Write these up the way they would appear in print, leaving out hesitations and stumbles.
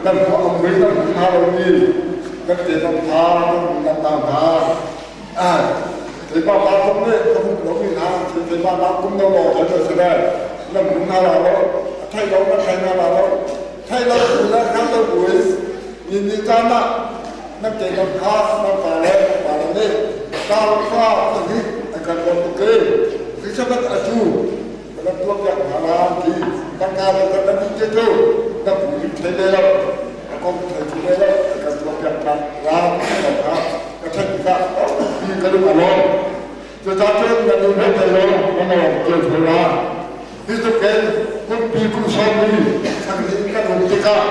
Nan khua a mui nan hmu hna lomi nan te nan pha nan nan nau hna. Keimah pa kum nih ka hmuh lomi hna keimah nak kum no law kan si le nan hmu hna la lo a thei lo nan thei hna la lo thei lo bu le hngal lo bu in ni ni caan ah nan ke nan pha nan pa le nan pa le nih tar fa pahnih an kan bawmh tuk i Elizabeth a cu ka rak tuahpiak hna la ti tangka le kan nan te cu na pu in thei ve lo a kong thei cu ve lo kan tuahpiak hna la ti lo kha ka theih tikah ti ka lung a lawm. Cucaah cun na nu he thei lo na lawm cio thei la. Hi tluk in kumpi kum sawmi thang nih kan um tikah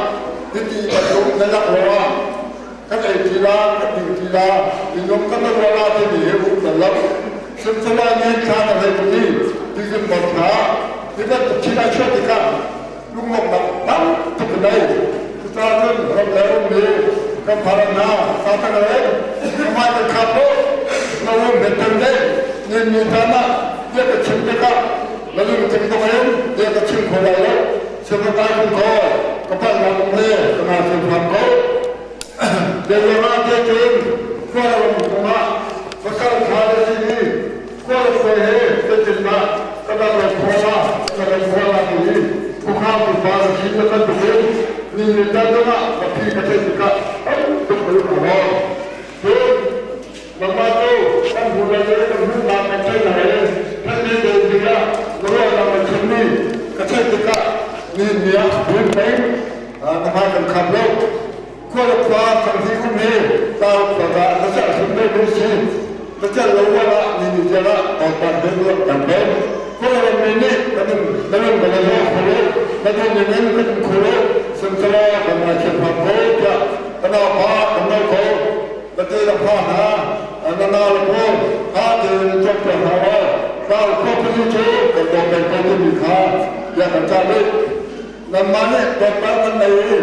hiti bantuk na lak lo ah kan ei ti la kan ding ti la minung kan ruah la timi hi um bal lo. Sumsala nih thla na hlei tuk i tizim bot hna hi bantuk thil a chuah tikah lunglawmhnak tam tuk a nei. Cucaah cun ram le ummi kan pharan hna satan le amah kan khap lo na um better le nin mi caan ah bia ka chim tikah na lungthin tuk in bia ka chim kho lai lo siangpahrang kun ko ka palhnak um le ka ngai hram ko. Biaruang te cun khualram kongah pasal ṭha na si i khualkhua he zeitindah ka dang ram khua ah ka ram khua ah ti i khuakhang pupa na si na bantukin ni ni tan zongah ka phi ka theih tikah tam tuk ka lung a rawk. Cun nangmah cu kan hmu lai i kan hmuhnak kan theih lai i thanmi deuh tikah na ruahnak na chimmi ka theih tikah ni ni ah buin peng na hmai kan kham lo. Khua le khua thanghi um hi tlau khua dah na celh hrim ve mi si. Na celh lo ruangah ni ni tiang ah tawngpang he ruak kan peng. Kawlram mi nih kan in na nun kan in rawk kho lo, na nun ning in kan in kho lo, sihmanhsehlaw kan ngaithiam hram ko tiah ka naupa kan nawl ko. Na te le fa hna, na nau le pawl tha tein cawnpiak hna law tlau khua pahnih cu kan daw peng ko timi kha bia kan cah rih. Nanmah nih dawtnak nan nei i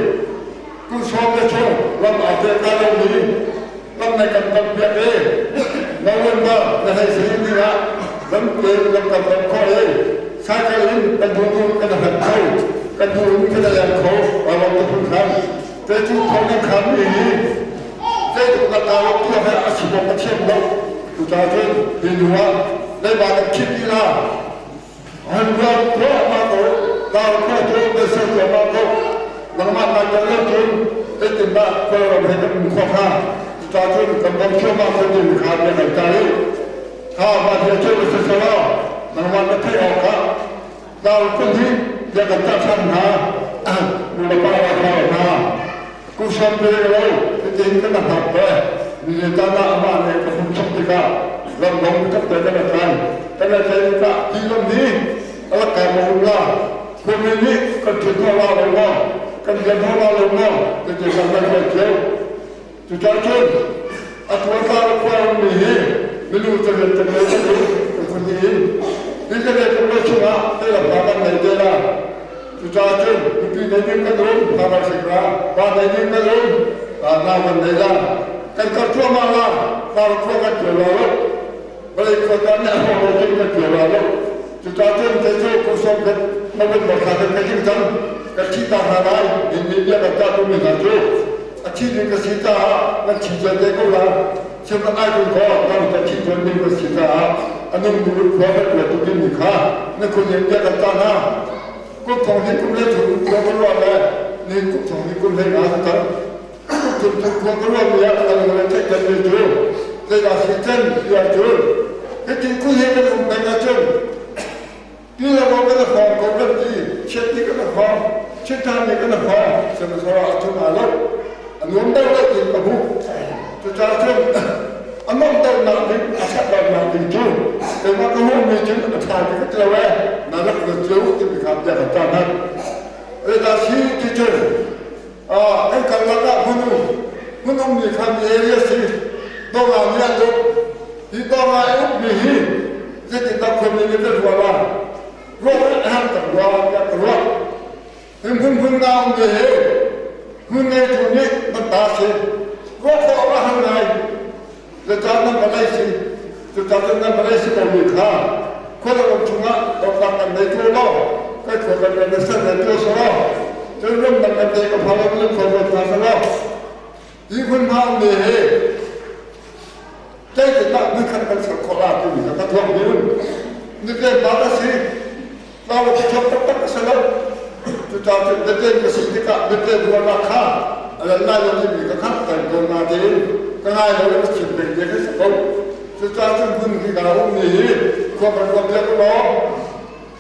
kum sawm le chung ram aa pehka lomi ram nei kan tampiak i November na hei si dingah ram tein lam kan ram khawh i cycle in kan duh duh kan hlat kho kan duh in kan leng kho ram te phun khan te cu thong nan kham mi hi zeitluk na ka ro tuah he a si bawk a thiam lo cucaah cun hi hnu ah leiba kan khit ti la An ruat thluahmah ko, tar khua cu beisei thluahmah ko. Nangmah na tel lo cun zeitindah Kawlram he kan um khawh hnga? Cucaah cun kan bawmh thluahmah ko timi kha bia kan cah i kha mah bia cu na si selaw nangmah na theih awkah tar phun hi bia kan cah ṭhan hna. Nu le pa la thlau hna. Kum sawm pe lo hitin kan hngak ve. Ni caan ah amah nih ka hung chok tikah ram dong tak te kan tlai. Kan tlai tikah hi lam hi a rak kai maw la khuami nih kan ṭhut hna la lo maw kan lian hna la lo maw ti kan kan ruat cio. Cucaah cun a tuanka le khua mi hi milu carian kan ngei kan i kan khun in hi carian kan ngei chungah teilam hna kan nei te la. Cucaah cun nupi nei ding kan um, hna sik la, pa nei ding kan um, nau kan nei la. Kan kar thluahmah la, tar khua kan ṭuan la lo. Vawlei khua kan nih a hrawk lo ding kan ṭuan la lo. Cucaah cun kei cu kum sawm khat November thla kan ka ding cang. Ka thi ta hna lai, min nih bia kan cah duhmi hna cu a thi ding ka si caah nan thi cia te ko la. Chiam ai kun kaw kan ka thi tuan ding ka si caah a nung nu khua kan ṭuan tu dingmi kha na khun in bia kan cah hna. Kum thong hi kum le thum khua ka ruah le ni kum thong hi kum hlei nga ka cang. Kum thum thum khua ka ruah mi ah kan le theih kan mi cu zeidah si cen ti ahcun hiti kun he kan um peng ahcun ti le rawl kan hawng ko kan ti chiat ti kan hawng chiat ni kan hawng sihmanhsehlaw a chung aa lo a nuam deuh lo ti ka hmuh. Cucaah cun a nuamhternak ding a ṭhatlonak ding cu keimah ka hmuhmi cun a ṭha ti ka ti lo ee na rak ruat cio timi kha bia kan cah hna. Zeidah si ti cun kan karlak ah hmun um hmun ummi kha mi area si Donga nih an uk. Hi Donga i ukmi hi zeitindah khuami nih kan ruah la? Ruah a har tak rua tiah ka ruah. Hi hmunhmun nga um ve hi hmun ngeitu nih nan ta si. Ruah khawh a har ngai. Zeicah nan vawlei si? Cucaah cun nan vawlei si ko mi kha khuaram chungah dawtnak kan nei tu law, kan khua kan rian na ser nei tu selaw. Cun ramdang kan te ka phalo lim kho ko hna selaw hi hmunhma ummi hi zeitindah hmunkhat kan ser khawh la timi kha ka tuak ding. Niken pa ka si. Tlau ka thiam taktak a si lo. Cucaah cun biaten ka si tikah biaten ruahnak kha a lan lai lo timi ka hngalh peng ko natein ka ngai lo i ka chim peng bia khi si ko. Cucaah cun hmun hi ka ummi hi khua kan ruat piak u law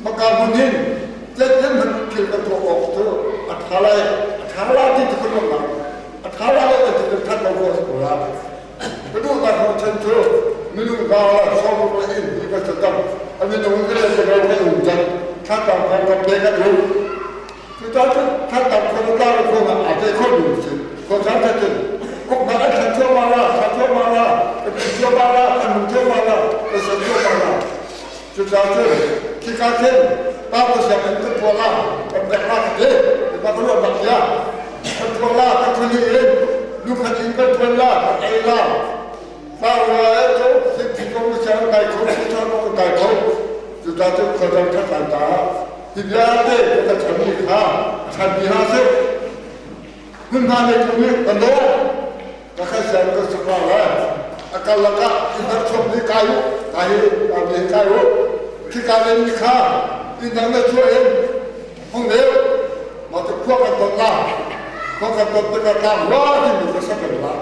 maka hmun hin zeitin hmanh thil kan tuah awk cu a ṭha lai a ṭha la ti cu kan ruahnak a ṭha la lo ti kan ṭhat lo ko a si ko la. Ka duhnak ruahchan cu minung va la sawm le inn hi ka cang. A minung ka le ka ka um cang. Thlatang kong kam te kan um. Cucaah cun thlatang khon la le khon ah aa te khon mi si. Khon chan chan cun uknak an thlan cuahmah la, thlan cuahmah la, kan um cuahmah la, kan um cuahmah la, kan ser cuahmah la. Cucaah cun khika khin pa ka sianginn kan tuah la, kan pek la ka ti. Ka ruahnak bia. Kan tuah la, kan thun in lukhat in kan thuan la, kan ei la. Fa rua cu thingthi kong na siang kai kho, sichang kong kai kho. Cucaah cun khuazang ṭhat lai ta. Hi vialte ka chanmi kha chan ti hlah sih. Hmunhma nei tung nih kan daw. Ka khan siang kan sak la lai. A kal lakah i hnarchuak ni kai u, kai hi mi kai u. Khika len ni kha inn dang na chuah in hong deu. Mah cu khua kan ton la. Khua kan ton tikah tlang rua timi ka sak kan la.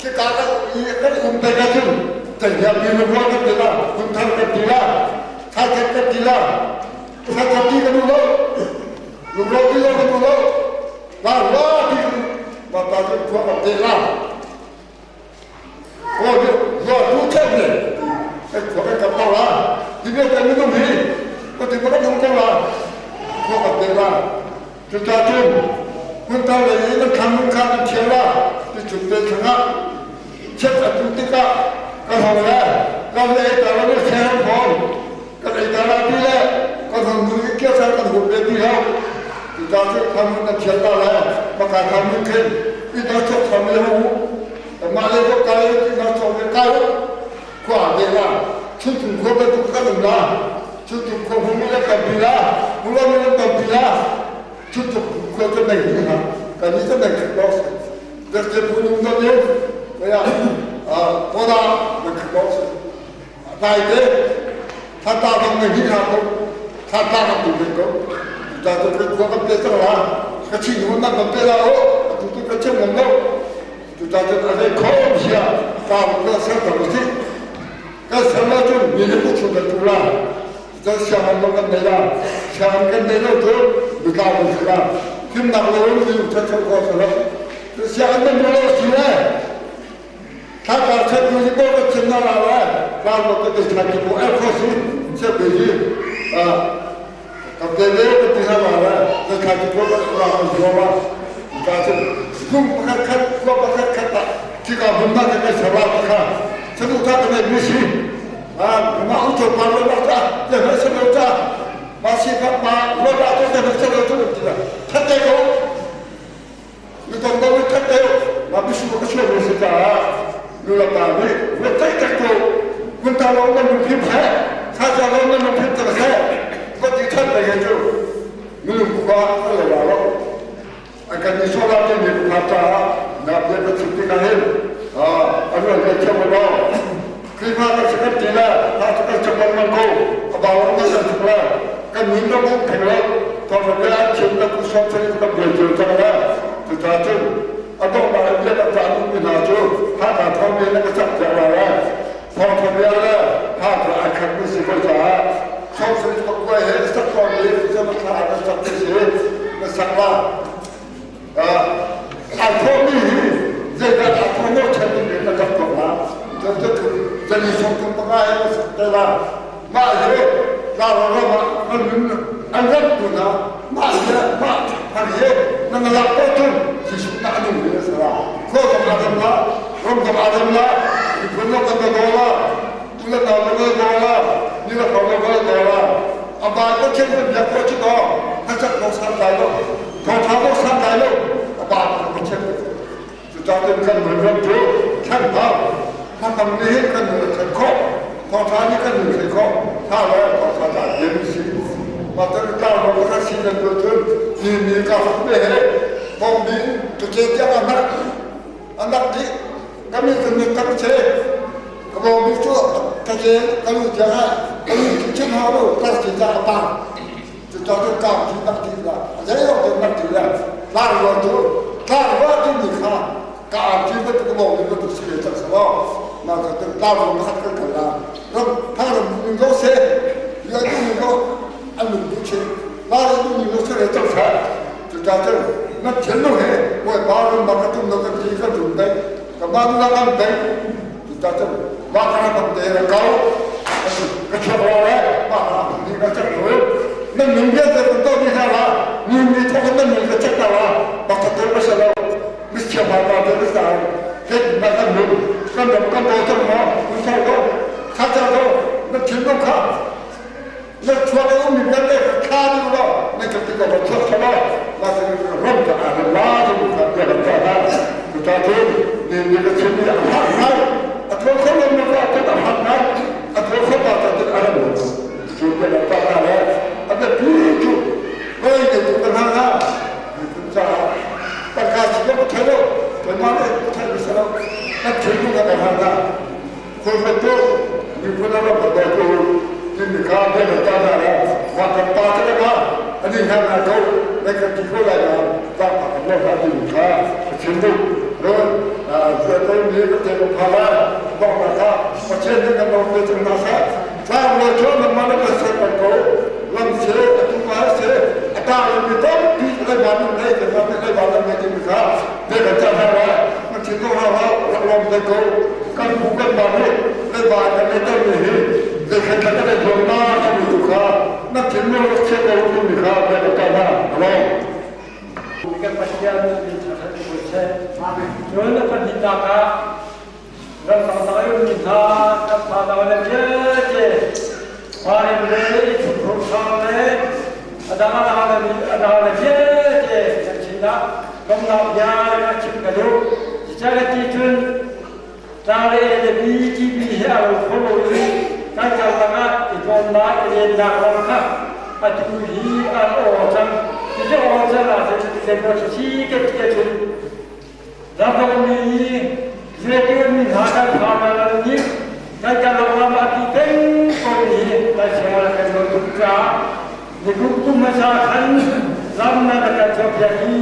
Khika kan i kan um te ka cun cenghngia mi na rua kan ti la, hmunthar kan ti la, thaikhat kan ti la, thaikhat ti kan u lo, lungro ti lo kan u lo, la rua ti kan mah ta cun khua kan te la. Aw rua tu thek ne, kan khua kan kap ko la, ti vialte minung hi ka ti ma kan um ko la, khua kan te la. Cucaah cun hmunthar lei i nan thlang kha nan thial la ti chung te chungah chiat a tu tikah kan hong le kan le ei ta lo le ser fawn kan ei ta la ti le kan hong nu i kia kan hup ve ti lo. Cucaah cun thlang nan thial ta le maka thlang mun khin i na chok tham le ho mah le kok kai i na chok le kai khua de la chuntung khua bantuk kan um la chuntung khua hung mi le tampi la hung mi le tampi la chuntung khua kan nei hi ha kan ni kan nei khat lo dak te phu nung don ye kaya a koda na khat lo dai te thata dong nei hi ha ko thata kan tu ko ta to khua kan pe sang la ka chin hun na kan pe la o tu tu ka chem ngam lo. Cucaah cun a zei khom sia kaa ka ser ko usih. Kan ser lo cun mi nih uchun kan tu la. Cun sianginn zong kan nei la. Sianginn kan nei lo cun mitlau kan si la. Fimnak lo in mi ṭhancho kho si lo. Cun sianginn nan duh lo si le thlakar chan tu hi ko kan chim na la le la lo ka te than ki ko el kho si se pe hi ka te le ka ti ha la le ka than ki ko ka ra kan zuam la. Cucaah cun kum pakhat khat khua pakhat khat ah khika hmunhma kan kan ser la ti kha saduhthah kan ngeihmi si. Mah ucho pa ruah ca te hna ser lo ca ma si kha ma ruah ca te hna ser lo cu ti that te ko mi ton ko mi that te ma bisu ka sual mi si caah nu le pa nih ruat tak tak ko kun ta lo nan lungphim he tha ca lo nan lungphim tak he ka ti that te cu minung khua an lo la lo. A kan i sawh la timi kha caah na bia ka chim tikah hin a rual ve thiam law Khrihfa kan si kan ti le hna cu kan chim lengmang ko a bau kan kan chim le kan min lo kan theng lo thawngtha bia an chim kan kusawm chan kan buai cio cang le cucaah cun a donghnak in bia kan cah duhmi hna cu Hakha thawng na ka cak piak lai le thawngtha bia le Hakha ai khatmi si ko caah Thawngtha pakua he sak kong i thla na sak ti si na sak la. Ai thawhmi hi zeidah aa thawh lo ṭhen ding na rak tuak la. Zali 35 he na sak te la. Mah hi Laro ram ah an nun an rat tu na mah hi mah thar hi na na lak ko cun Jesuh na anung mi na si la. Khua kam adam la, ram kam adam la, miphun lo kan do la, Tule nau na ngei ko la, ni le kho na ngei ko la. A ba ko chen kan biak ko chu to, na chak ko san lai lo, thawtha ko san lai lo, a ba ko chen. Cucaah cun kan nun ram cu thlen hau. Thlacam nih hin kan nun a thlen khawh. Thawtha nih kan nun thlen khawh. Tha le thawtha ta bien si. Mah cu tlang ro kha si nan tuah cun Ni ni ka hak me he bong bin tu che tiang anak anak di kami kan ni kap che ka bong bi chu ka che ka lu tiang ha ka lu chu chen ha lo ka chi cha pa chu cha chu ka chi nak ti la zai lo te nak ti la la ro chu la ro ti ni kha ka chi ba tu bong bi tu si le cha sa lo na ka tu la ro ma khat ka la ram thang ram ni lo se ya tu ni lo an lu bu che la ro tu ni lo se le cha sa chu cha chu na chen lo he wo ba ro ma ka tu no ka chi ka tu dai ka ba tu la kan dai chu cha chu ba ka ra tam te ra kau ka cha ro le ba ka ni ka cha ro na nung ge te to ni ha la ni ni tho ka na nung ka cha ta la ba ka te ba sa lo mi chia ba ba te sa ke na ka nung kan dam kan do chang ma ku sa do kha cha do na thin lo kha na chua le um mi na le kha ni lo na ka ti ka ba chua cha la la se rom ta a la tu ka ya ka ta na ku ta te ni ni ka chin ni a ha na a tho kho lo na ka ta ha na a tho kho ba ta te a ra mo chu ke la ta na le a te pi chu oi ke tu ka na na ni ku cha ta ka chi ko tha lo te ma le tha ni sa lo na thin lu ka ha na ko ka to ni ku na ra ba da ko ni ni ka be na ta na ra wa ka pa ta ka ani ha na ko na ka ti ko la na ta pa ka lo ha ni ka chin lu ro a ze to ni ka te ko pha la ba ka ka pa chen na ma ko chung na sa ta lo cho na ma na ka se pa ko lam se a tu ma se a ta lo mi to pi le ba ni ne ka ma le ba na me ti ka be ka cha ha la na chin lo ha la ra lom de ko kan bu kan ba ne le ba na ne to ni hi le kha ka le jo na ka mi tu kha na chin lo che ko tu mi kha be ka cha na lo Kan Pathian min ṭha ko seh. Cun a pahnihnak ah ram dangdang i ummi hna kan fa le vialte Farim le Chungkhar le a dang a dang le vialte kan sinah lawmhnak bia ka chim ka duh. Cucaah ti cun tlang le le bi timi he a lo kho lo i kan karlak ah i tlawmnak i lennak ram kha atu hi an aw cang. Cucu aw cang ahcun democracy kan ti ahcun ramdangmi zeitiumi hna kan farmer nih kan karlak ram ah ti peng ko hi kan siangah kan lo tuk caah nikum kum hmasa khan ram na kan chuakpiak i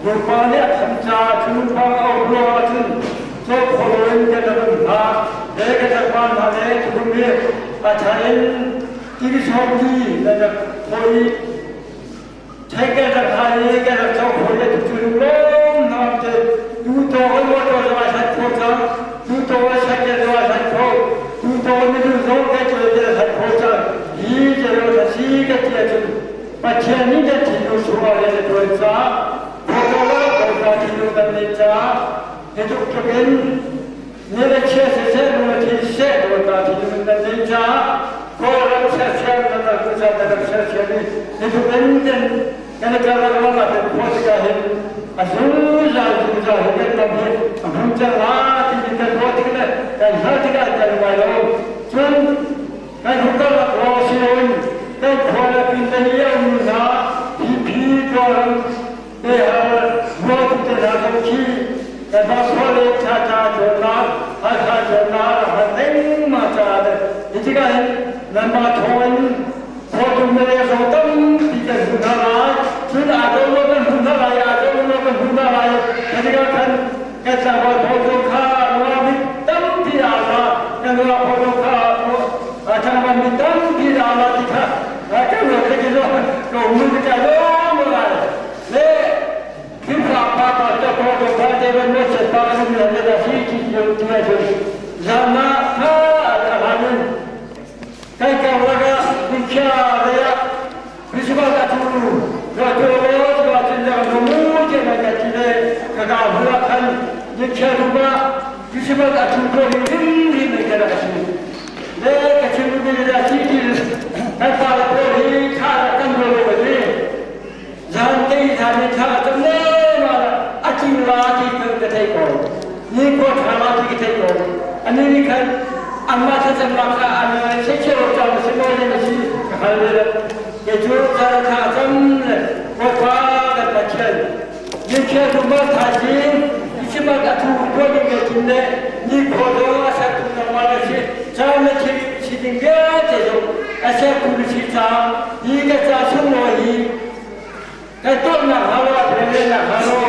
Bawipa nih a tham caah cu thawng a um ruangah cun caw kholo in kan rak um hna le kan rak van hna le tukum hi a tha in tiri sawm li nan rak phawi thei kan rak hai i kan rak co kho le tu lawm nam te tu to an wa to zong ai sat kho cang tu to ai sat ke zong ai sat kho tu to ni du zong ke tu te sat kho cang hi te ro tha si ka ti ahcun Pathian nih kan thinlung chungah rian a ṭuan caah Bawipa Bawipa thinlung kan neih caah hi tluk in ni le chia siseh lung le thi siseh Bawipa thinlung kan neih caah Kawlram sersiam kan rak tuah kan rak sersiam i hi tluk in kan kan i karlak ram ah kan khawh tikah hin a zungzal zungzal hi kan ram hi a hmun cang la timi kan ruah tik le kan hngalh tikah kan ngai lo. Cun kan hukar law si loin kan khua le pin le hi a um hna hi tuaram te har ruatu te hna zong khi kan ba khua le tha tha cawnnak Hakha cawnnak a hman lengmang caah le hi tikah hin nanmah thawngin khuatum le zong tampi kan hmu hna lai. Cun aa dawh lo kan hmu hna lai, aa dawh lo kan hmu hna lai. Khi tikah khan kan tlangval photo kha nuami tampi aa la, kan nula photo kha tlangval mi tampi aa la ti kha kan ruat le ki zo ko mun ka cha lo mo lai. Le Khrihfa pa pa ta photo pa te ban mo set pa kan mi le da si ti ti ti ai zan na tha a hanin kai ka laga nikhya le Christmas a tu ra tu lo ra chin la no mu che na ka chi le ka ka hula khan nikhya ruba Christmas a tu ko ri rim ri me ka ra chi le ka chin mi le chi ti kan pa la ko ri kha kan ro ro ni zan te zan ni tha cham le ma a chi la ti kan ka thei ko ni ko tha la ti ka thei ko ani ni khan amma tha cham ma kha ani che che ro cha se mo ne si ka hal le ke chu cha tha cham le ko pa Kan Pathian, Mikhel ruma thaizing Christmas a thu tuah ding le cun le nikhua zong a sertu nangmah na si. Caan le thil sining vialte zong a sertu na si caah hi ka ca sunglawi hi kan tuahnak hnga lo a relnak hnga lo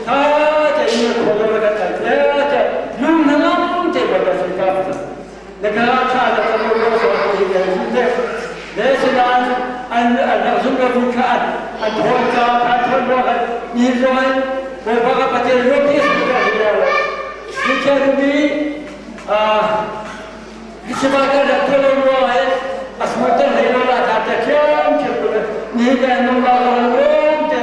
tha tein na khua zong na kan tlai vialte lung hnangam te bak a si ka. Na ka tha na ka lo lo so hi le le le sinain an an rak zum lo mi kha an an thawn ca kha thawn ruang khan ni zong in Bawipa ka Pathian ruang hi a si ka hi lo ni khe mi Christmas ka rak tuah lo ruang he a sual ter hlei lo la ta te thiam thiam ko ni le nung la lo ruang te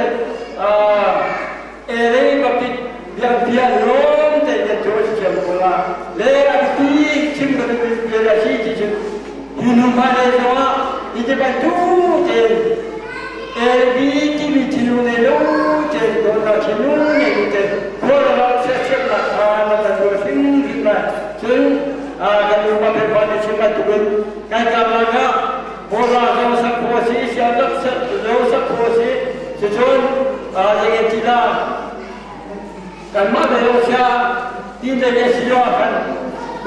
Ere bapit biak bia lawm te kan tu si thiam ko la le an ti chim kan bia la si ti chim hi nu ma le zong ah hi te bantuk ten LB timi thinu ne lo ten do na thinu ne lu ten khua la se siam la kha na kan do hrim hrim la cun kan nu pa pe pa ne chim bantukin kan kam la ka Bola zo sak phu a si, sialak zo sak phu a si. Cucun zeiti dah kanmah le lo sia ti le le si lo ah khan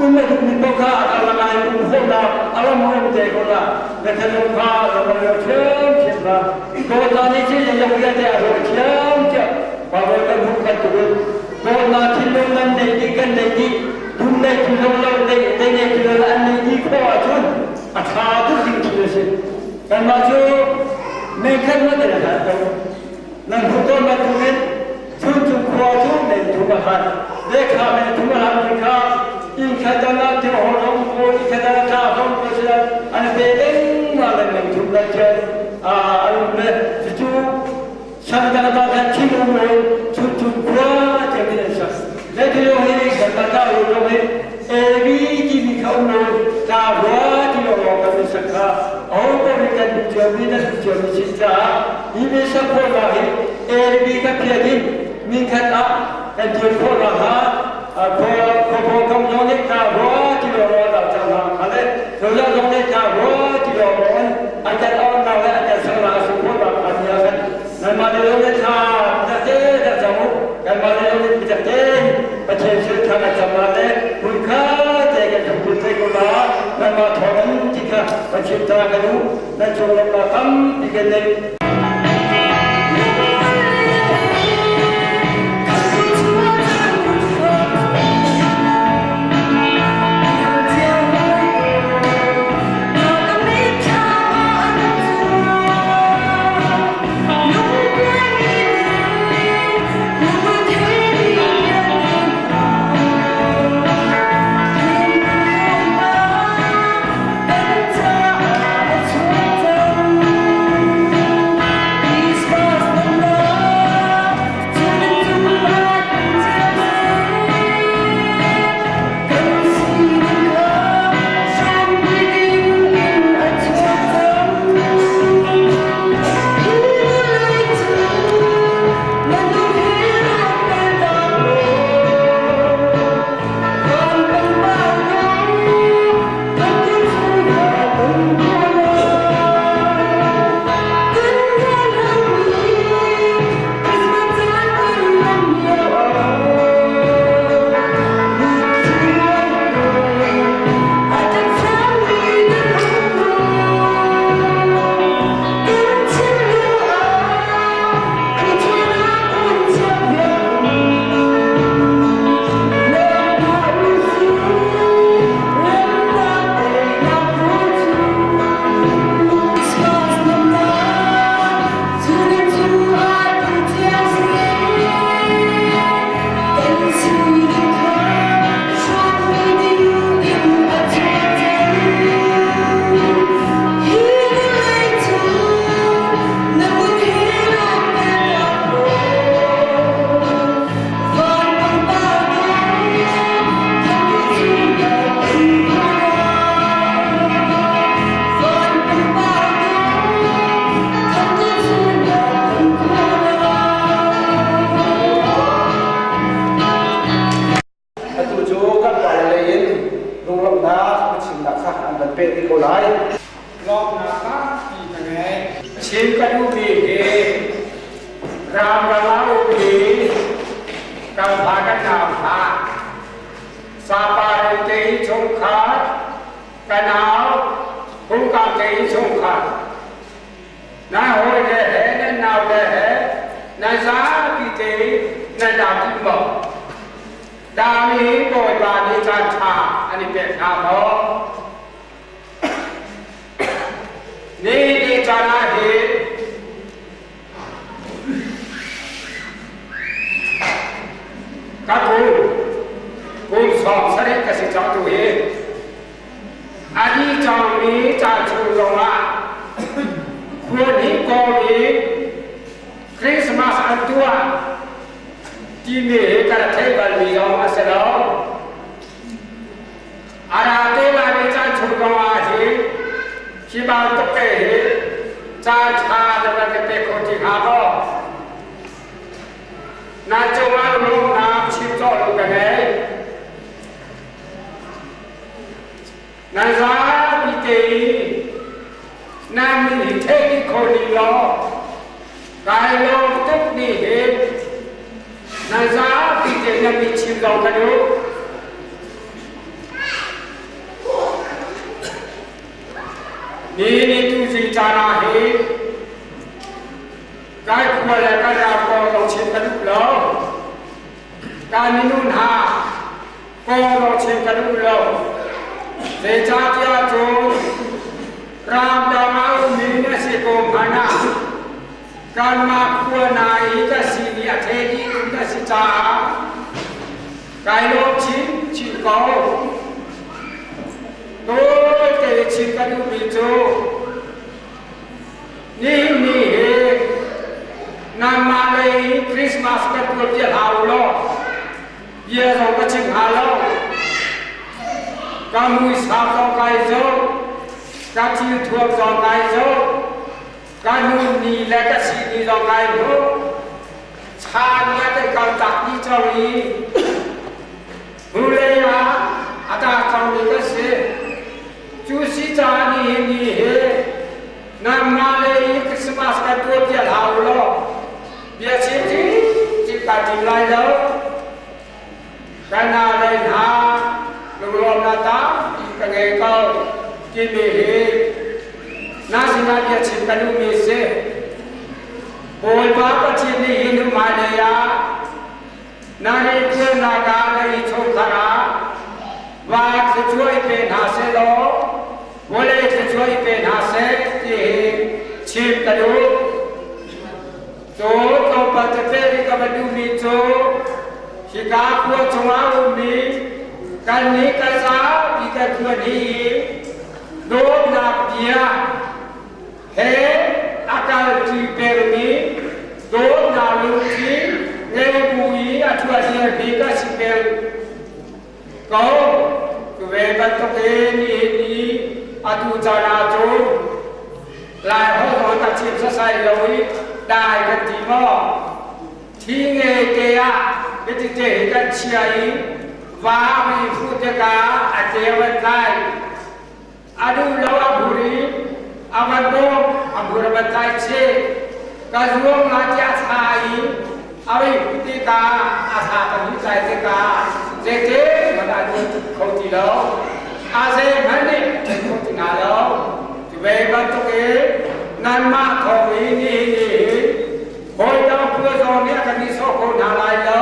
um a duhmi paoh kha a karlak ah in um khawhnak a ram um te ko la na thinlung kha ram lo thiamthiam la dawtnak nih cun zeizong vialte a rawh thiam tiah Baibal kan hmuh bantukin dawtnak thinlung nan neih dih kan neih dih dum nei tu zong lo nei nei tu lo an neih dih khawh ahcun a ṭha tuk ding thil a si. Kanmah cu meikhat ngawt in a hlat ko. Nan hmuh tawn bantukin Chuncung khua cu mei thum a hlat. Lehkha mei thum a hlat mi kha inn khat ah na thil hor zong ko, inn khat ah tla zong ko si an pe lengmang le mei thum le thil a um le cucu sangdang ah khan thim um in Chuncung khua tiang in an sak. Le thil hi kanmah ta zong hi AB timi kha um lo ta rua ti lawlaw kan i sak kha aho nih kan duh ciomi nan duh ciomi si caah hi mi sak khawhnak hi AB ka phiat in min khat ah kan dir khawhnak hnga khuabaw kam zong nih ta rua ti lawlaw dah cang hna kha le cozah zong nih ta rua ti lawlaw in an kan awnnak le an kan saknak a si khawhnak hnga ti ah khan nanmah le lo le thla te dah cang u kanmah le lo le bitak tein Pathian sin thla kan cam la le hmunkha te kan thukput te ko la nanmah thawng in ti kha Pathian ta kan u nan cung lawmnak tampi kan nei. Atu cu kan pale lei in lunglawmhnak biachimnak kha an van peh te ko lai. Lawmhnak tampi ka ngei. Chin ka duhmi hi Ramdang ah ummi kan fa kan nau hna sapa te chungkhar ka nau phungkam te chungkhar na hawi le he nan nau le he na zapi te nan dam dih maw? Dami Bawipa nih caan ṭha an i pek hna maw? Ni ni caan ah hin ka kum kum 70 ka si cang tu hi a di cangmi caan chung zongah khua hnih kong i Christmas an tuah timi hi ka rak theih balmi zong a si lo. A ra te lai mi caan chung kong ah hin hi bantuk te hi caan ṭha na van ka pe kho ti hnga maw? Na cungah lawmhnak chim cawh lo ka ngei. Na zapi te i na min hi thei dih kho ning law kai lawm tuk ni hin na zapi te na min chim zong ka duh. Ni ni tu zi caan ah hin kai khua le kan ram kong zong chim ka duh lo. Kan minung hna kong zong chim ka duh lo. Zeicahtiah cun ramdang ah ummi na si ko hmanh ah kanmah khua na i ka si i a the dih na si caah kai lawm chin chin ko. Tawite chim ka duhmi cu nihin ni hi nanmah lei Christmas kan tuah piak hau u law bia zong ka chim hnga lo. Ka muisam zong kai zoh, ka thilthuam zong kai zoh, ka nun ni le ka si ni zong kai hmuh. Chan le kan kal tak dih cang i hnulei ah a ta cangmi kan si. Cu si caah nihin ni hi nangmah le i Christmas kan tuah piak hau u law bia chim cip kai tim lai lo. Kan hna le hna lunglawmnak tampi ka ngei ko timi hi na sinah bia chim ka duhmi si. Bawipa Pathian nih hi nu hmailei ah na rianṭuannak ah na i chungkhar ah va thluachuah i pe hna seh law vawlei thluachuah i pe hna seh ti hi chim ka duh. Cu tlawmpal tete i ka va duhmi cu hika khua chungah a ummi kannih kan zapi kan khua ni i dawtnak bia he a kalṭi pengmi dawtnak lungthin ngei bu i a ṭhuahliami ka si peng ko. Cu ve bantukin nihin i atu caan ahcun Lai holh zong kan chim sasai lo i dai kan ti maw? Thi nge te ah hiti te hi kan chia i va mi fu tikah a ceu an tlai. A duh lo a bur i a van bawm a bur a van tlai cheh. Ka zuang la tiah thla i a ri tikah a thla kan nih tlai tikah zeite hmanh a duh kho ti lo. A zeihmanh nih a kho ti hna lo. Cu ve bantuk in nanmah thawng i nihin ni hi hawi dang khua zong nih a kan nihsawh kho hna lai lo.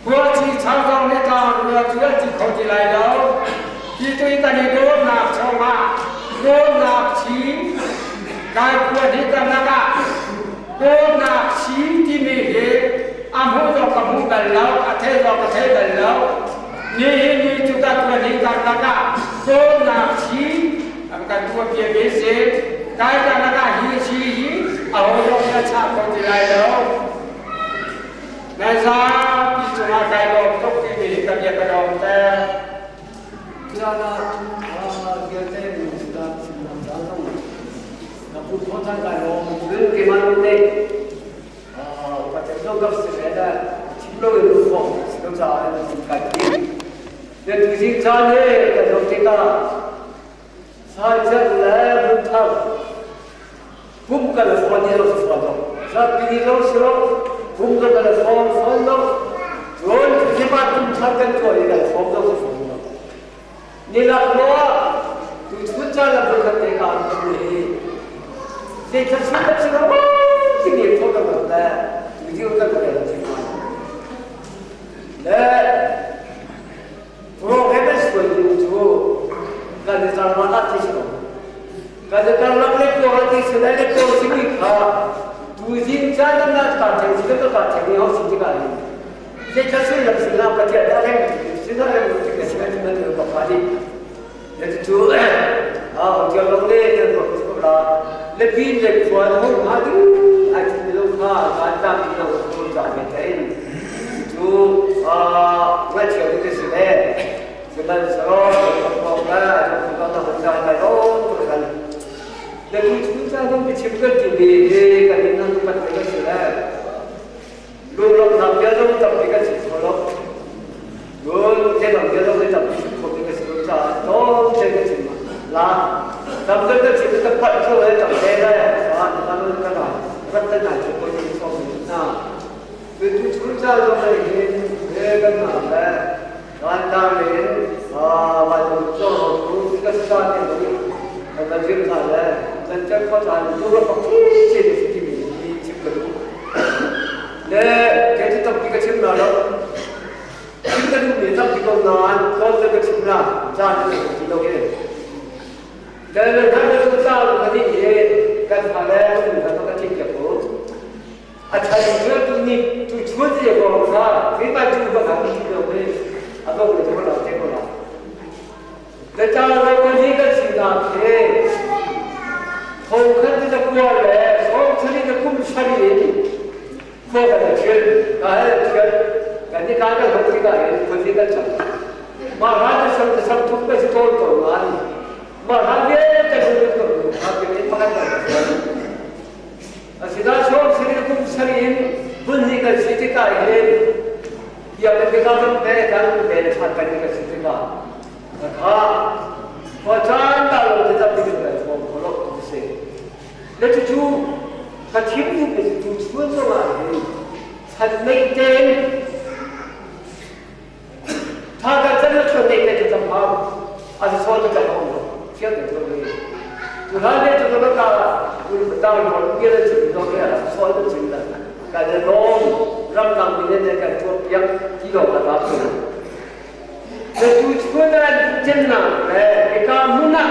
Khuaci char zong nih tlang rua cu an ti kho ti lai lo. Hi tu i kan i dawtnak chungah dawtnak thi kai khua hi kan lakah dawtnak thi timi hi a hmuh zong ka hmu bal lo, a thei zong ka thei bal lo. Nihin ni cu kan khua hi kan lakah dawtnak thi an kan tuah piakmi si. Kai kan lakah hi thi hi a ho zong nih a chah kho ti lai lo. Nai zapi cungah kai lawm tuk timi hi ka bia ka dawm te. Cana vialte nu da da zong na pu tho chan kai lawm Cun keimah nu nih Pathian zong ka si ve le chim lo in lu fong si lo caah in kai tim. Le tuzing caan he kan zoh tikah Saicer le Bunthar pum kan fawn i lo si fawn lo. Zapi lo si lo, kum zong kan fawm fawn lo. Cun thima tum thar kan tuah i kan fawm lo ka fawm lo. Nilak lo ah tu chun caan ah voikhat te ka an tu hi. Zei khat sun kan si lo timi tho kan rat le tu diu kan rel thim lai. Le program suai ding cu kan i zarma ti si lo. Kan karlak le puak ti si le le ko si mi kha tu zing caan na ka theng si ka ka theng ni ho si ti ka ni. Zei kha sullam si na ka tiah da reng si na reng ti ka si na ti na ka pa di. Le cu a ho tiang long le te ko ko la le pin le khuan ho ma du ai ti lo kha kan ta ti lo ko cha me thein. Cu a ngai chiao ti si le sihmanhsehlaw thawngpang le thawngpang na hun zai lai lo kan le tu chung ca dong biachim kan timi hi kan in nan upat kan si le lunglawmhnak bia zong tampi kan chim kho lo cun zeidang bia zong tampi chim kho kan si lo caah tlawm te kan chim la tam kan kan chim kan palh kho le tam te le sa kan kan rat tan nai chu ko ni som na tu chung ca zong ai hin he kan na le Vantar in vancung cu ka sa te lo kan zir hna le kan chan kho caan tu ro pak chi chi ti mi hi chim ka duh le ke ti tampi ka chim na lo chim ka duh mi tampi ko nain tlawm te ka chim na caan te ti lo ke le le na le tu ca ka ti hi kan fa le kan ka chim ke ko A chan cu tu nih tu chun ye ko kha keimah cu ba kha ti lo he a ko le ko la te ko la le ta ro ko ni kan si na the thong khan ti kwa le song chali na kum chali ni ko ka ta thil ka he thil kan ni ka ka hok ti ka he ko ti kan cham ma ra ta sam ta sam thuk pe si tol to ma ni ma ra ge ta su ko ha ke ni pakat ta Asinain sawm kum sarih in phunhnih kan si tikah hin biakinn ka kan pe kan pe le ṭhat peng kan si tikah kha khua caan dah lo ti tampi kan kan thawng kho lo ti si. Le cucu ka thim duhmi cu tu chun zongah hin chan neih tein tha kan chan le chuan neih te cu tam hau a si sawn cu tam hau lo fiang te tu ni tu hlan ne cu ka ka tang ko ke le chim do ke a sawn cu chim la ka le lom ram dang mi ne kan tuak piak ti lo ka ta tu le tu chuan an chen na le ka mun na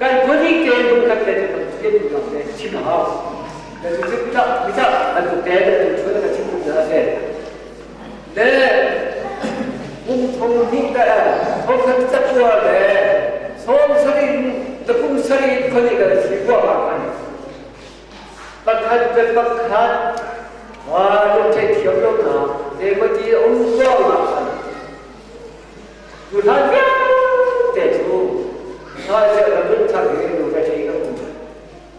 kan khoni ke bun khat le tu ke tu lo le chim hau le tu chu ta mi ta an tu te le tu chuan ka chim tu na se Le kum thong hnih le thong khat cakua le sawm sarih le kum sarih khuani kan si kuah ah khan pakhat le pakhat lung thiam lo na zeimati a um ruang ah khan tu hlan vialte cu hna le lung thar he nu ka thei ka um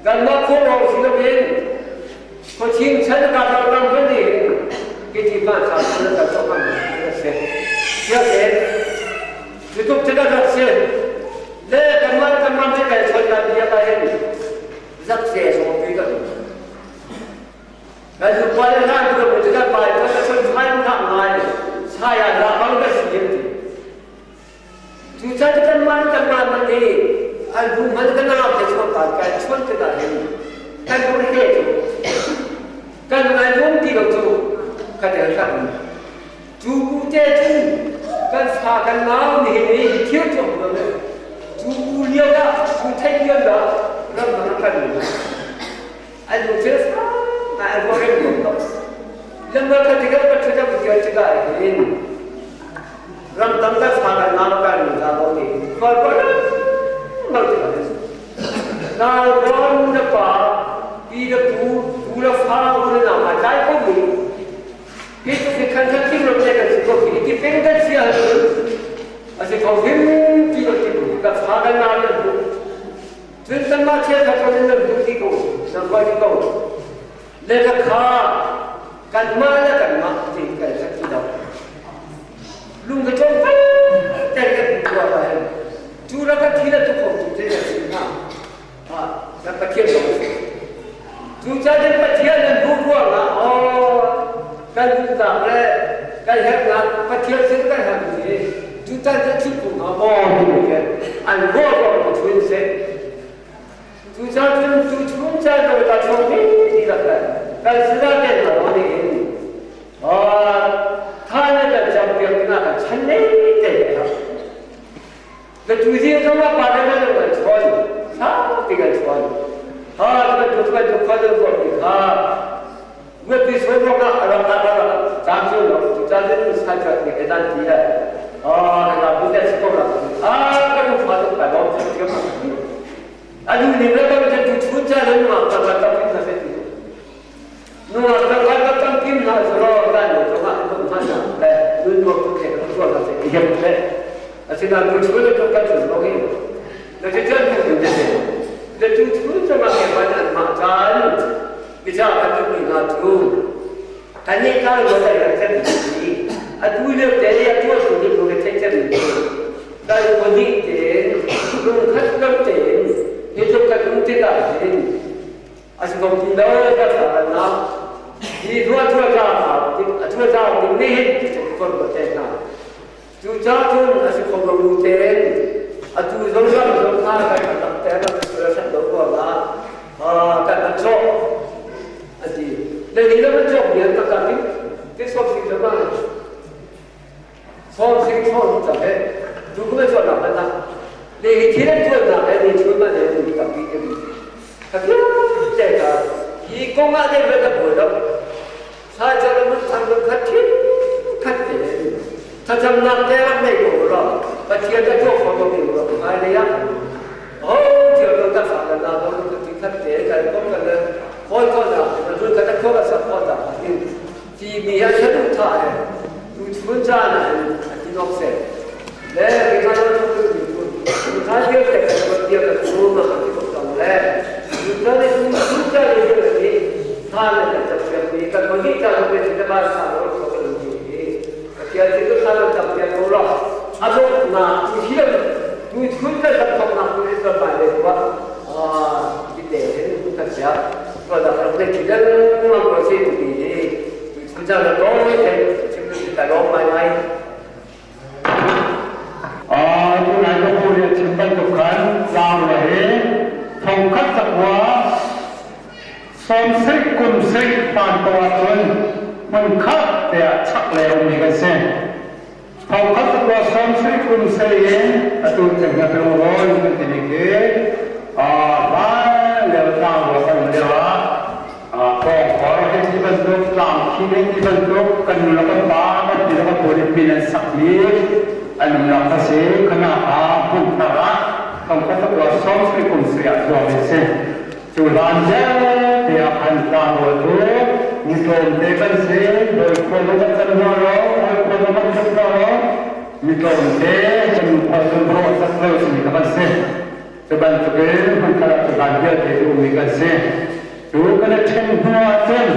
Kanmah khuaruang si loin khuaching chan ka ram kan nih kiti pa cha kan kan sok kan si. Siakin tutuk chan rak si. Le kanmah kanmah te kai chon kan bia ka hin zak se so pi ka Kan pa le hna tu ka kan pa ka ka chon chai na ngai chaya la bang ka si ti. Cucaah kanmah le kanmah hmanh hi an bu hmanh kan ram te chuak ta kan chuan tikah hin kan bu he cu kan ngai um ti lo cu kan el hlah cu bu te cu kan fa kan nau nih hi thil tuah lo le cu bu lio dah cu theih lio dah ram dang kan an bu thil ngai an ruah rem lo lammal kha tikah kan ṭhat kan tikah hin ramdang kan fa kan nau kan ta lo ni khual ko mal ti na ron na pa pi na pu pu na fa u na na ma dai ko mi ki tu ki khan khan ting lo che kan si ko ki ki peng kan si a a si ko him ti lo ti ka fa kan na le bu cun kan ma che kha ko nan bu ti ko na ko ti ko le ka kha kanmah le kanmah ti kan khat ti lo lung ka cong ter kan tuah la hen cu ra ka thi la tu kho tu te na si na ha na pathian lo cu cha den pathian nan bu ruang nak le kan herhnak Pathian sin kan herhmi hi tutan cu thih ko hnga maw timi khi an ruah ruang tu chun si. Cucaah cun cu chung caan lo ta chuak mi dihlak le kan sinah te hna lo nih hin tha le kan campiak dingah kan chan lei te he. Na tuzing zongah pa le nan kan chawn saupi kan chawn. Ha bantuk bantuk kha nan tuah mi kha Mipi suai ruangah a rak a rak cam cio lo. Cucaah cun sai chuak mi he dan ti le ah na bu te si ko la. Ah kan fa tuk kai lawm thiam thiam a nu ning le kan tu chun cha le nu ka ka ka pin na se ti. Nu ka ka ka tam kim na zro dan le zong ah nu ma na le nu nu tu ke ka tu la se yem le. Asinain tu chun le tu kan chun lo hi. Na che chen tu tu te. Le tu chun cha ma ke ma na ma caan Bica kan duhmi hna cu kannih kha ruat kan cem i atu lio te i a tuahtu nih lung a theih cemmi cu kan pahnih tein lungkhat lo tein hi tluk kan um tikah hin a si ko ti lo kan hranak hi ruah a thuaca ding nih hin ti kan ruat te hna. Cucaah cun a si kho lo lu tein atu zong ram zong kha kan rak ter rak lo ruangah kan rak cawk a ti. Na ni le man cawk bian tak tak ti som sing sama som sing chon cha he tu ko me chon na na le hi thil an tuan na he ni chun ma ne ni tak bi ke bi ka te ka hi kong ah de ka boi lo. Sai ca mun thang khat thin khat te thlacamnak te rak nei ko law Pathian ka tuah kho ko mi ro ngai lei ah oh thil lo ta fa la na lo ka ti khat te kan kom kan le khawi ko na na dun ka ta ko ka sak ko ta tin ti mi ha sanu tha he tu chun cha na a ti nok se le ki ka lo tu tu tu tu tha dia te ka ko dia ka tu ma ka ti ko tong le tu cha le tu tu cha le le ni tha le ta cha mi kan ko ni cha lo pe ti ta ba sa lo ko ko ni Pathian cu kan lo tam piak ko law a dawtnak tu thiam tu chun kan rak thawknak tu in kan mai le wa ti te hin kan sia wa da rak le thi lengmang ko si ti hi tu chun cha la lo te chim tu ta lo mai mai. Tu nai ka pu nih a chim bantuk khan tlang le he thongkhat cakua 70 kum sarih hlan ko ahcun hmunkhat te ah chak le ummi kan si. Thongkhat cakua 70 kum sarih in atu cenghngia rawn kan timi khi hlan lio tlang rua kan um lio ah pawngkhor hei ti bantuk, tlangthi hei ti bantuk kan nu le kan pa kan pi le kan pu nih min an sakmi an umnak kha si. Khana ah hmunthar ah thongkhat cakua 70 kum sarih ah tuahmi a si. Cu hlan vialte ah khan tlangrual cu mi tlawmte kan si, bawi khua kan can hna lo, bawi khua kan can hna lo, mi tlawmte kan khual cun rawh zat lo simi kha kan si. Cu bantukin hmunkhat ah cu hlan vialte cu ummi kan si. Cu kan i ṭhen hnu ahcun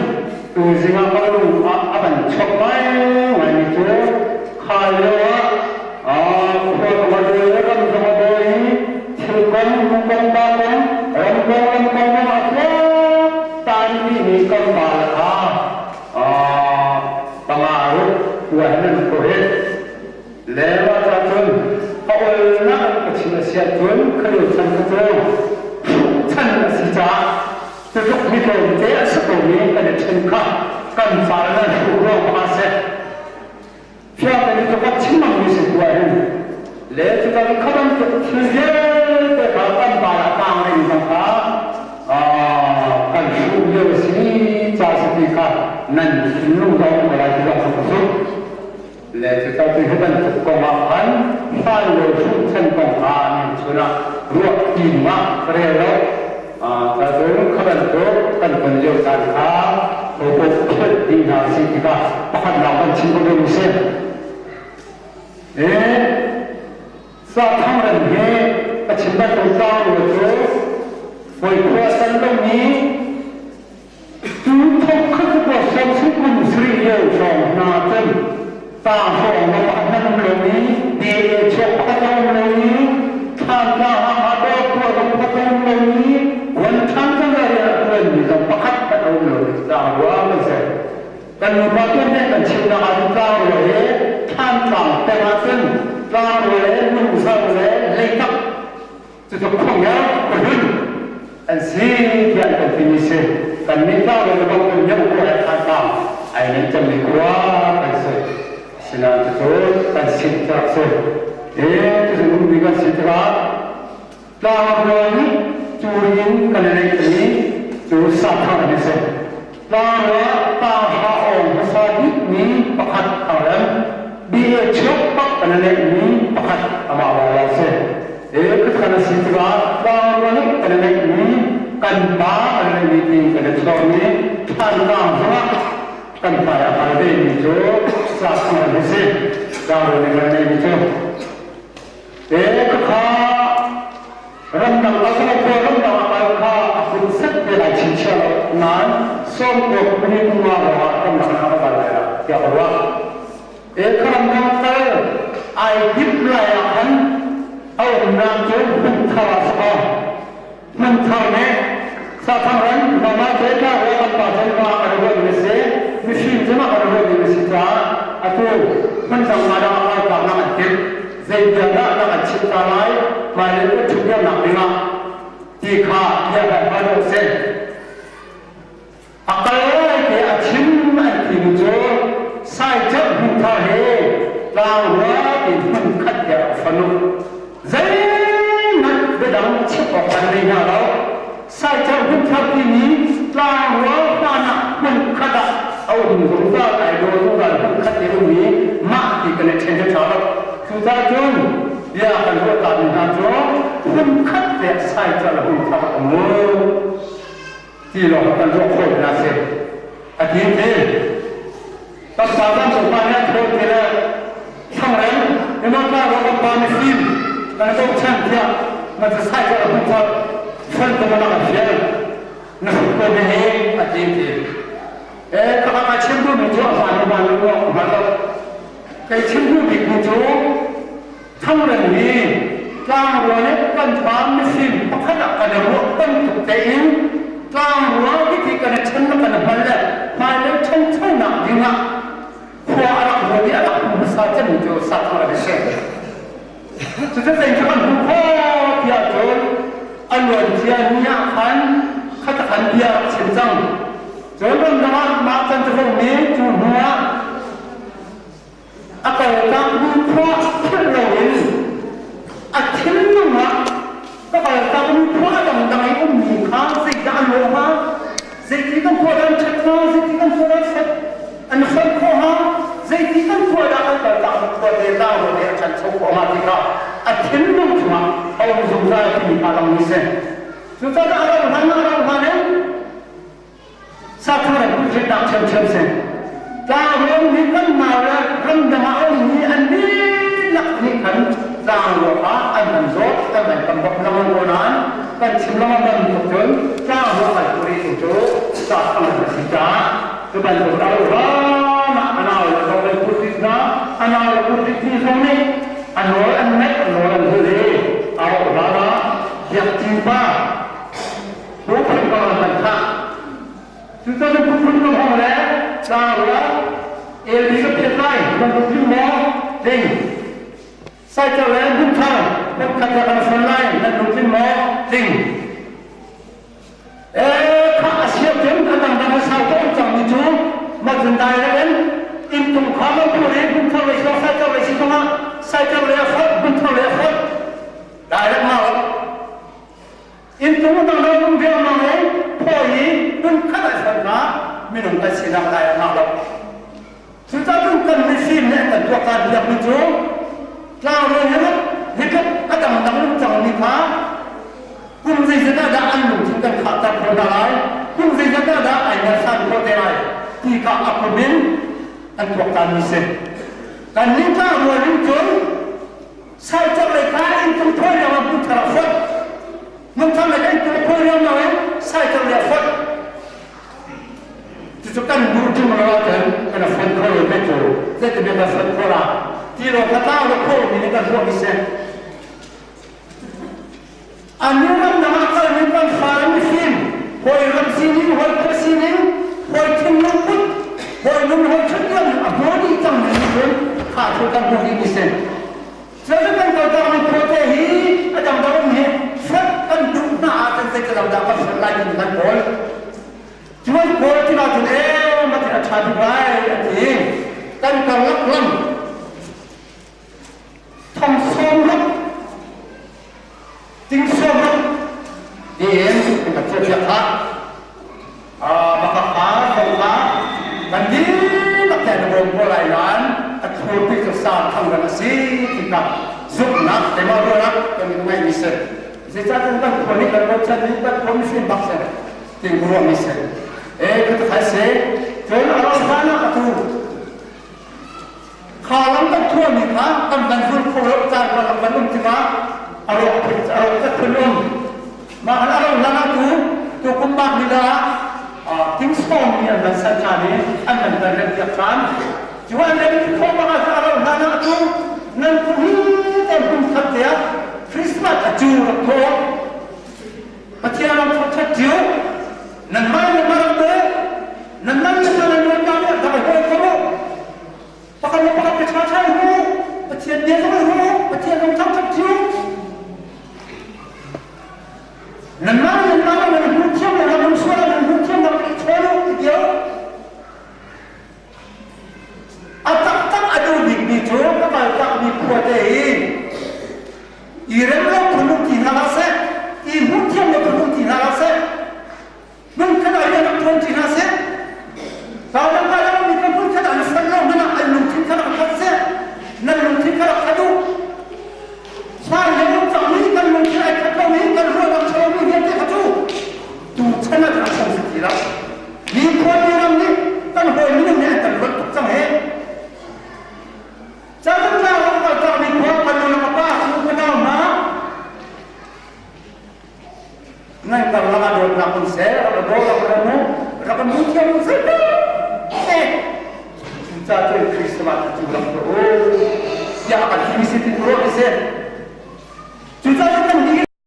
tuzing ah ka lung ah a van chuak ngaingaimi cu kha lio ah khua ka va dawi le ram ka va dawi i thil kong, nu kong, pa kong, ram kong, ram kong kong ah tanmi nih kan pa le kha panga ruk tua hin an ko hi. Le mah ca cun a olnak an ka chim a si ahcun khalio chan kha cu chan a si caah cutluk mi tlawmte a si ko mi kan i ṭhen kha kan fale nan hruh ruang bak ah seh fiang tein cu kan chim bangmi si tu ahhin le cu kan kha bantuk thil vialte kha kan pa ah tang ding zong kha kan hruh lio a si ca si ti kha nan thinlung zong ko lai ti zong ka zumh. Le cucaah cu hi bantuk kong ah khan hlan lo hruhchan kong kha nin chun ah ruah tim ah ka rel lo. Cacun kha bantuk kan ton lio caan kha robot philh dih hna si tikah pakhatnak kan chim ko ding si. Sathang ram hi ka chim bantuk tlang rual cu hawi khua san lomi Cu thongkhat kua 70 kum sarih lio hrawng hna cun ta hrawng na pakhat nan um lo i DA chuak pakhat na um lo i Thantlang Hakha dawr tuah zong pakhat na um lo i Vuanthan zong le rian a tuanmi zong pakhat hmanh a um lo i tlang ruang an si. Kan nupa tuan ne kan Kan chimnak ahcun tlangrual he Thlantlang peng ahcun tlangrual le lungzar le leitak cucu khuangher pahlun an si tiah an kan timi si. Kannih tlangrual le bang kan myo khua le Thlantlang ai nan cemmi khua kan si. Asinain cucu kan sin tlak si. E cucu ummi kan si tikah Tlangrual nih curi in kan i neihmi cu sathar an si. Tlangrual tanghra awng hmasa bikmi pakhat a rem. BA cheukpak kan i neihmi pakhat amah lawng a si. E khat a si tikah tlangrual nih kan i neihmi kan pa kan i neihmi ti kan i chawrmi Thantlang zongah kan hmai a kal vemi cu sathar an si. Tlangrual nih kan i neihmi cu. Te khakha ramdang a kal khua ramdang a kal kha a hun set te lai chinchin lo nain sawmkuak kuni kuma ruangah ramdang a kal lai la tiah ka ruah. E kha ramdang kal ai dip lai ah khan a umnak cu hmunthar ah saka hmunthar nih sathang ran mama te tla ruah kan pa chan ma kan ruah mi si mifim cu ma kan ruah mi si caah atu hmundang ma dang a kal tlak nak an timh. Zeitia dah na kan chimh ta lai? Hmailei kan ṭhutdirnak dingah ti kha bia kan hal u sih. A kal lai te a chim an timi cu Saicerh hmunthar he tlangrua ti hmun khat te a fanu. Zeihmanh biadang chim awk an nei hna lo. Saicerh hmunthar timi tlangrua hlan ah hmun khat ah a um zungzal ai daw zungzal hmun khat i ummi mah ti kan i ṭhen hi ṭha lo. Cucaah cun bia kan ruah ta mi hna cu hmun khat te saicerh hmunthar a um ti lawng kan ruah khawh hna si. A ti ti. Kan pa kan pa nih a thawl ti le thlangreng imawtla ro kan pa mifim kan bochan tiah na ca saicerh hmunthar fal ko na kan fial na hrut ko me he a ti ti. E ka ka chim duhmi cu a hmaan hmaan lo hmaan lo. Kei chim duh bikmi cu Thangreng hi tlangrua le kan pa mifim pakhat ah kan i ruah bantuk tein tlangrua titi kan i ṭhen le kan i hman le hmailei ṭhanchonak dingah khua a rak ruat i a rak hmu hmasa cemmi cu Sathar a si. Cucu zei cu kan hmuh khawh tiah cun a luancia ni ah khan khat khan bia rak chim cang. Cun ramdang ah mah can cafung nih cu hnu ah A kaltakmi khua philh loin a thinlung ah ka kaltakmi khua a dangdang i ummi kha zeidah an lawh hnga? Zeiti kan khua dah an ṭhat hnga? Zeiti kan khua dah an fonh khawh hnga? Zeiti kan khua dah kan kaltakmi khua te tlangrual he a ṭhancho khawh hnga ti kha a thinlung chungah a um zungzal timi kha lang mi si. Cucaah a ro hlan a ro hlan in Sathar ṭhiṭak ṭhiamṭhiam si. Tlangram nih kan nau le ramdang ah a ummi an dihlak nih khan tlangrua kha an kan zawt, kan kan tam bak lengmang ko nain kan chim lengmang bantuk cun tlangrua kan puri tu cu sathar an si caah cu bantuk a ram ah a nau le zong kan put dih hna, a nau le put dih hnu zong nih a nawl an ngaih, a nawl an zulh i a rawh hlan ah biakṭi pa Buphun kong an kan thah. Cucaah buphun kong hong le tlangrua LD ka phiat lai nan rak tling maw? Tling. Saicer le hmunthar hmunkhat le kan fon lai nan lung tling maw? Tling. Ee kha a siam cun a dangdang a sau ko cang mi cu macun dai le in inntung kha ma pur i hmunthar lei si saicer lei si zongah saicer lei a fonh hmunthar lei a fonh dai le ma Inntung dang lo um riangmang i phawi i hmunkhat ah hran hna minung kan sinak lai a ngah lo. Cucaah cun kan mifim nih an kan tuaktan piakmi cu tlangrual hi hi tluk a dangdang um cangmi kha kum zeizat ah dah an lungthin kan khahter khawh hna lai, kum zeizat ah dah ai mersan khawh te lai ti kha a kum in an tuaktanmi si. Kannih tlangrual in cun Saicar lei kha inntung thawi lio ah hmunthar a fonh. Hmunthar lei kha inntung thawi lio lo in saicar lei a fonh. Cucu kan duh ṭung lo ahcun kan a fonh kho lo te cu zeitin kan fonh khawh la? Ti lo kha tlau lo kho mi nih kan ruah mi si. Anu ramdang ah kalmi kan fa le mifim, hawi ram sining, hawi khua sining, hawi thinlung put. Hawi nung hawi chun liam a body cang ni cun kha cu kan hmuh dih mi si. Cu kan kaltak mi khuate hi a dang dang um hi fek kan duh hna ahcun zeitin dah kan hrelh lai timi kan kawl. Cuan kawl ti ahcun ee matin a ṭha bik lai an ti. Kan karlak lam thong sawm ruk ting sawm ruk tiin kan chiah piak kha. Maka kha thong kha kan dihlak te na bawm ko lai nain a thurpi cu sa thang ran a si ti kha zumhnak keimah ruahnak kan in ngeihmi si. Zeicahtiah kan khua nih kan bochan nih kan khua mifim bak si ti ruahmi si. E ka khai si cun a ro hlan ah atu kha lam kan thuami kha kan van zul kho lo caan kan rak van um tikah a rawk phun a rawk cat phun um mah kan a ro hlan ah tu tu kum bak ni la ting sawm mi an van san ṭhan i an van kan rem piak ṭhan cu an rem khawh bak ah a ro hlan ah tu nan kum hi te kum khat te ah Christmas a cu rak thawh Pathian ram thawk cio nan mai le maram te nan man le nan nan nan nan dak hoi ko pakhat le pakhat ka cha cha hu Pathian bia zong hu Pathian zong thang thak cio nan man nan man nan hu thiam le nan sual nan hu thiam nan i cholu ti dio A taktak a duh bikmi cu ka kaltakmi khua te hi i rem lo phun um ti hna hlah seh, i hmuh thiam lo phun um ti hna hlah seh, hmun khat ah rian rak ṭuan ṭi hna seh, Taulang ka lam mi ka hmun khat ah na san lo hmanh ah an lungthin kha rak khat seh, nan lungthin kha rak khat u. Hlan lio cangmi kan lungthin ai khat lomi kan ruahnak ṭhalomi vialte kha cu tu chan ah cun a chang si ti lo. Mi khua mi ram nih kan hawi minung nih an kan luat tuk cang he. Cazin tla ram kal tak mi khua kan nu le ka pa u ka nau hna ngai kar lang ah dawtnak um seh rak ka daw rak ka mu rak ka mu thiam um seh te cucaah cun Christmas cu rak ka u tiah kan ti mi si ti ruah mi si.